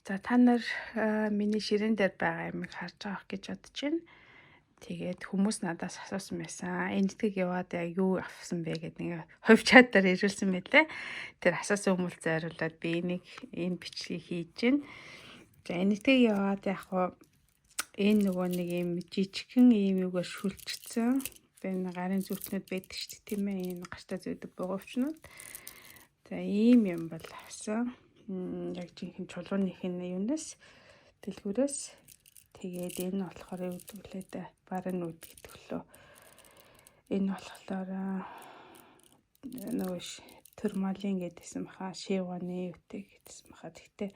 За, та нар миний ширээн дээр байгаа юмыг харж байгаа гэж бодож байна. Тэгээд хүмүүс надаас асуусан байсан. Энэтхэг яваад яг юу авсан бэ гэдэг нэг хувь чатаар ирүүлсэн байлээ. Тэр асуусан хүмүүст зориулаад би энийг, энэ бичлэгийг хийж байна. За, Энэтхэг яваад яг хуу энэ нөгөө нэг юм жижигхэн ийм юугаар шүлжчихсэн. Одоо энэ гарын зүүтнүүд байдаг шүү дээ, тийм ээ. Энэ гартаа зүүдэг бугуувчнууд. За, ийм юм бол авсан. Яг жинхэнэ чулууных нь юунаас, дэлгүүрээс. Тэгээд энэ болохоор юу гэдэг лээ дээ. Барын нүд гэдэг лөө. Энэ болохоор нөгөө турмалин гэдсэн баха, шиваны үтэй гэдсэн баха. Тэгтээ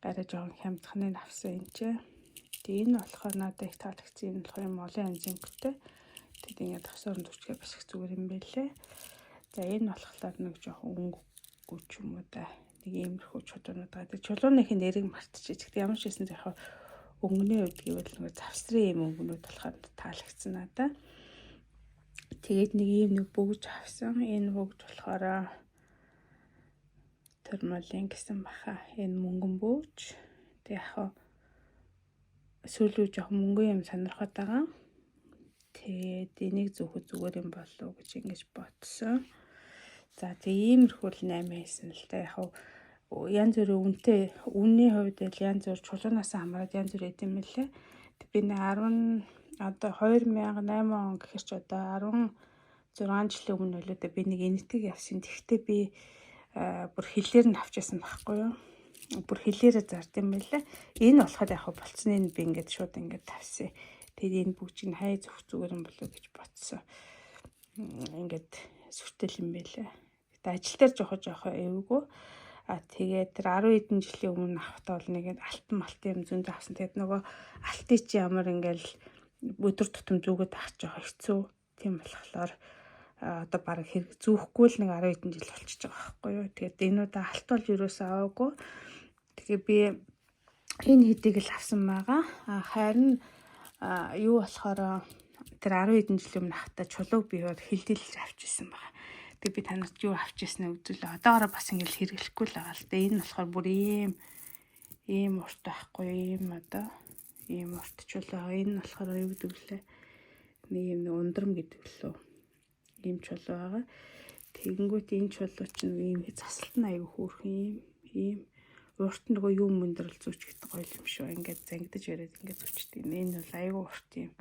арай жоохон хямдханыг авсан энэ ч. Тэгээ энэ болохоор надад их таалагдсан. Энэ болохоор юм олон янзын өнгөтэй. Тэгээд ингээд тосоор зүчгээ бас их зүгээр юм байлээ. За, энэ болохоор нэг жоохон өнгөгүй ч юм уу да. Нэг иймэрхүү чулуунууд байгаа. Тэгээ чулууных нь нэрийг мартчихъя. Гэхдээ ямар ч байсан яг өнгөний хувьд гэвэл нэг завсрын юм өнгөнүүд болохоор таалагдсан надад. Тэгээд нэг ийм нэг бөгж авсан. Энэ бөгж болохоор турмалин гэсэн баха. Энэ мөнгөн бөгж. Тэг яг сүүлүү жоохон мөнгөн юм сонирхоод байгаа. Тэгээд энийг зүүхэд зүгээр юм болов уу гэж ингэж бодсон. За, тэг иймэрхүү л 8 хийсэн л да. Яг янз бүрийн үнэтэй, үнийн хувьд л янз бүр, чулуунаас хамаарат янз бүр эд юм лээ. Би нэг 10, одоо 2008 он гэхэр чи одоо 16 жилийн өмнө үлээ дээ, би нэг Энэтхэг явсан. Тэгэхдээ би бүр хилээр нь авчихсан байхгүй юу? Бүр хилээрээ зард юм байлаа. Энэ болохоор яг болцсны би ингээд шууд ингээд тавьсан. Тэгээд энэ бүгд чинь хай зүх зүгээр юм болов гэж бодсон. Ингээд сүртэл юм байлаа. Гэтэ ажил дээр жоохоо жоохоо эвгүй. А тэгээд тэр 10 хэдэн жилийн өмнө авахтаа бол нэг алтан малтан юм зөндөө авсан. Тэгээд нөгөө алтыг чи ямар ингээл өдөр тутам зүгээд авах жоохоо хэцүү. Тийм болохоор одоо баг хэрэг зүүхгүй л нэг 10 хэдэн жил болчихж байгаа байхгүй юу. Тэгээд энэ удаа алт бол юусоо аваагүй. Тэгээ би энэ хэдийг л авсан байгаа. А харин юу болохоор тэр 10 хэдэн жилийн өмнө авахтаа чулууг би хилдэлж авч ирсэн байгаа. Тэгээ би танарт юу авч ирснээ үзүүлээ. Одоогоороо бас ингээл хэрэглэхгүй л байгаа л да. Энэ болохоор бүр ийм ийм урт байхгүй, ийм одоо ийм урт чулуу. Энэ болохоор юу гэдэг лээ? Нэг юм нэг ундрам гэдэг лөө. Ийм чулуу байгаа. Тэгэнгүүт энэ чулуу чинь ийм засалт нь аягүй хөөрхөн, ийм ийм урт, нөгөө юм өндөрлөл зүүч гэдэг гоё юм шүү. Ингээд зангидаж яриад ингээд зүүчдэг. Энэ бол аягүй урт юм.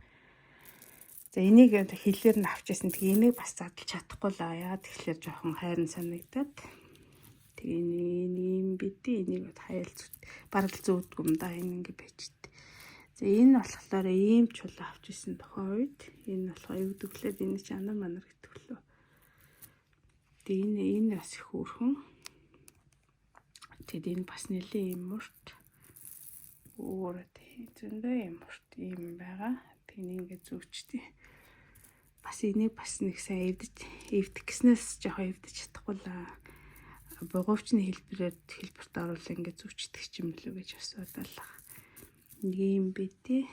За, энийг хилээр нь авчихсан. Тэгээ энийг бас задлж чадахгүй л аа. Яагаад тэгэхээр жоохон хайрын санагдаад. Тэгээ энэ ийм бидээ энийг хаяал бараг л зүүдгүй юм да. Энэ ингээд байчт. За, энэ болохоор ийм чулуу авч исэн тухайн үед. Энэ болохоор юу гэдэг лээ, энэ чи анар манар гэдэг лөө. Тэгээ энэ бас их хөөрхөн. Тэгэд энэ бас нэлээд юм урт. Өөр тий зөндөө юм урт юм байгаа. Тэгээ ингээд зүүчтэй. Бас энийг бас нэг сайн эвдэж, эвдэх гэснээс жоохон эвдэж чадахгүй л бугуувчны хэлбэрээр хэлбэрт оруулаа ингээд зүүчдэг юм лүү гэж бас бодлоо. Нэг юм бэ тий.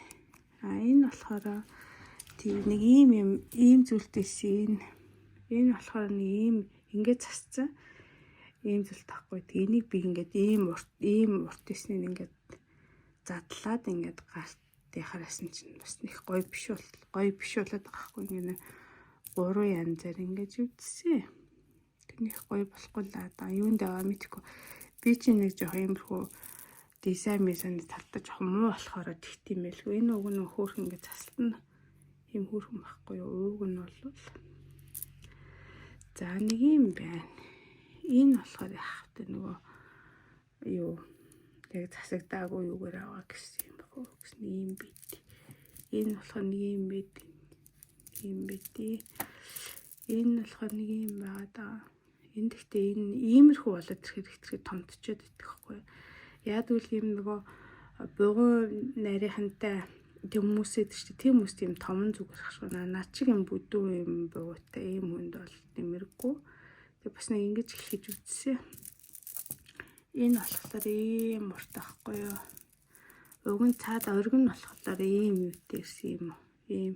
А энэ болохоор тийм нэг ийм юм, ийм зүйлтэйс энэ болохоор нэг ийм ингээд засцсан ийм зүйл таахгүй. Тэг энийг би ингээд ийм урт иснийг ингээд задлаад ингээд гарт яхаарасан чинь бас нэг гоё биш бол гоё биш болоод байгаа хгүй, ингээд гурван янзаар ингээд үдсэн. Тэг нэг гоё болохгүй л аа. Юунд аваа мэдхгүй. Би чинь нэг жоох иймэрхүү дизайн мизайны талдаа жоохон муу болохоор тэгт юм байлгүй. Энэ уг нь хөөрхөн ингээд засалтна юм хөөрхөн байхгүй юу? Ууг нь бол за нэг юм байна. Энэ болохоор яах вэ, нөгөө юу яг засагдаагүй юугаар аваа гэсэн юм бах уу гэсэн юм бит. Энэ болохоор нэг юм бит. Юм бит. Энэ болохоор нэг юм байгаа даа. Энэ гэхдээ энэ иймэрхүү болоод ирэхэд хэтэрхий томтчоод идэх байхгүй. Яг үл юм нөгөө бугуй нарийнхантай тийм хүмүүсэд шүү дээ. Тийм хүмүүс тийм томон зүгээр хашгүй. Наад чиг юм бүдүү юм бугуйтай ийм хүнд бол нэмэргүй. Тэг бас нэг ингэж хэлхэж үзсэн. Энэ болохоор ийм урт байхгүй юу? Уг нь цаад оргин нь болохоор ийм юутай ирсэн юм уу? Ийм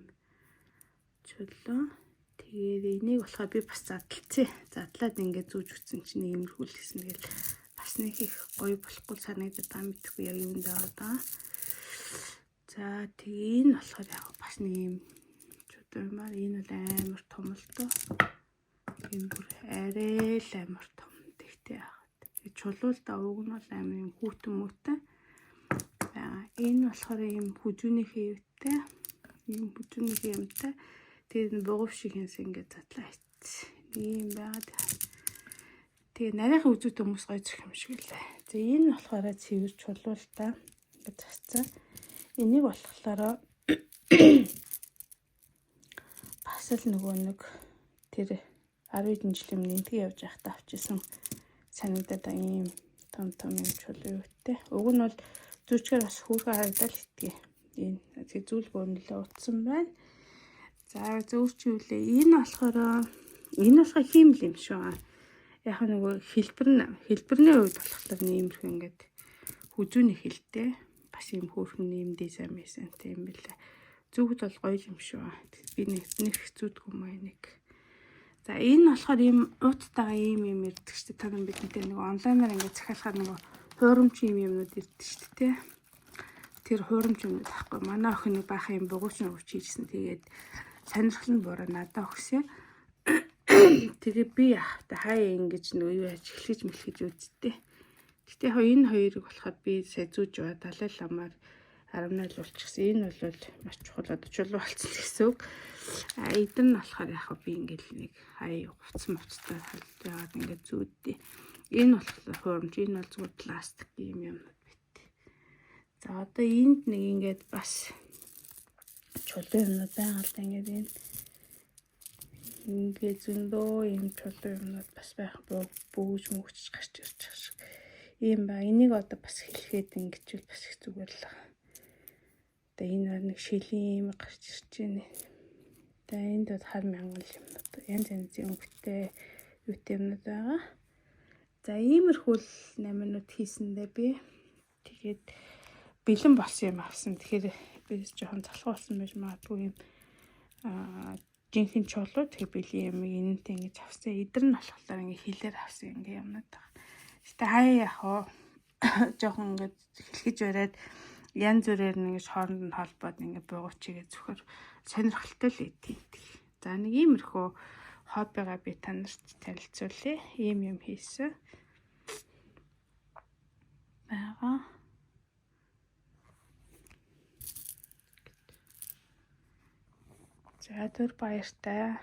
чулуу. Тэгээд энийг болохоор би бас задлцээ. Задлаад ингээд зүүж үтсэн чинь иймэрхүү л гэсэн. Тэгэл бас нэг их гоё болохгүй санагдаад байгаа, мэдэхгүй яг юунд байгаа даа. За, тэгээ энэ болохоор яг бас нэг юм чудуумаар, энэ бол амар том л доо. Энэ бүр арай л амар том. Тэгтээ яах. Тэгээ чулуул да, уг нь бол амар юм хүүтэн мөтөн байгаа. Энэ болохоор ийм хүзүүнийхээ юутай. Ийм хүзүүнийхээ юмтай. Тэгээд энэ бугув шиг хинс ингээд задлаа хийц. Нэг юм байгаа. Тэгээ нарийнхан үзүүтэй хүмүүс гоё зөх юм шиг лээ. За, энэ болохоор цэвэр чулуул та ингээд засцсан. Энийг болохоор бас л нөгөө нэг тэр 10 жилийн өмнө энтгий явж байхдаа авчихсан санагдаад ийм том том юм чулуу юутай. Уг нь бол зүүчгээр бас хүүхэн харагдал итгий. Энэ тэгээ зүйл бүр нэлээ утсан байна. За, зөөр чи үлээ. Энэ болохоор хиймэл юм шүү. Яг нөгөө хэлбэр нь, хэлбэрний хувьд болохоор иймэрхүү ингээд хүзүүний хилтэй бас ийм хөөрхөн ийм дизайн мэсэнтэй юм билээ. Зүгд бол гоё юм шүү. Би нэг нэг зүүдгүй юм аа нэг. За, энэ болохоор ийм ууттайгаа ийм юм ирдэг шүү дээ. Та нар бидэнтэй нэг онлайнаар ингээд захиалахаар нөгөө хуурамч ийм юмнууд ирдэг шүү дээ. Тэр хуурамч юмнууд ахгүй. Манай охин нэг баахан юм бугууч нугууч хийжсэн. Тэгээд сонирхол нь буруу надад өгсөн. Тэгээ би яхта хаяа ингэж нөгөө юу яаж эхлэж мэлхэж үзтээ. Гэтэ яг энэ хоёрыг болохоор би сая зүүж байгаа Далай ламаар 18 болчихсон. Энэ бол маш чухал, одоо чулуу болсон гэсэн үг. А эдэн нь болохоор яг би ингээл нэг хаяа хувцас мувцтай яагаад ингээд зүүдээ. Энэ болохоор хуурамч, энэ бол зүгээр пластик юм юмнууд бит. За, одоо энд нэг ингээд бас чулуу юмнууд байгаа л да, ингээд энэ ингээд зөндөө юм чулуу юмнууд бас байх, бөөж мөгч гарч ирж байгаа шиг. Ийм ба энийг одоо бас хэлэхэд ингэчвэл бас их зүгээр л байгаа. Одоо энэ нэг шилийн юм гарч ирж байна. Одоо энд бол хар мянган юмнууд, янз янзын өнгөтэй юутай юмнууд байгаа. За, иймэрхүү л 8 минут хийсэндээ би тэгээд бэлэн болсон юм авсан. Тэгэхээр би жоохон залхуу болсон байж магадгүй юм жинхэнэ чулуу, тэгээ бэлэн юм энэнтэй ингэж авсан. Эдэр нь болохоор ингэ хилээр авсан ингэ юмнууд байгаа. Гэтэ хаяа яг уу жоохон ингэж хэлхэж бариад янз бүрээр ингэж хооронд нь холбоод ингэ буугуучигээ зөвхөр сонирхолтой л идэв. За, нэг иймэрхүү хоббигаа би та нарт танилцуулъя. Ийм юм хийсэн байгаа. За, түр баяртай.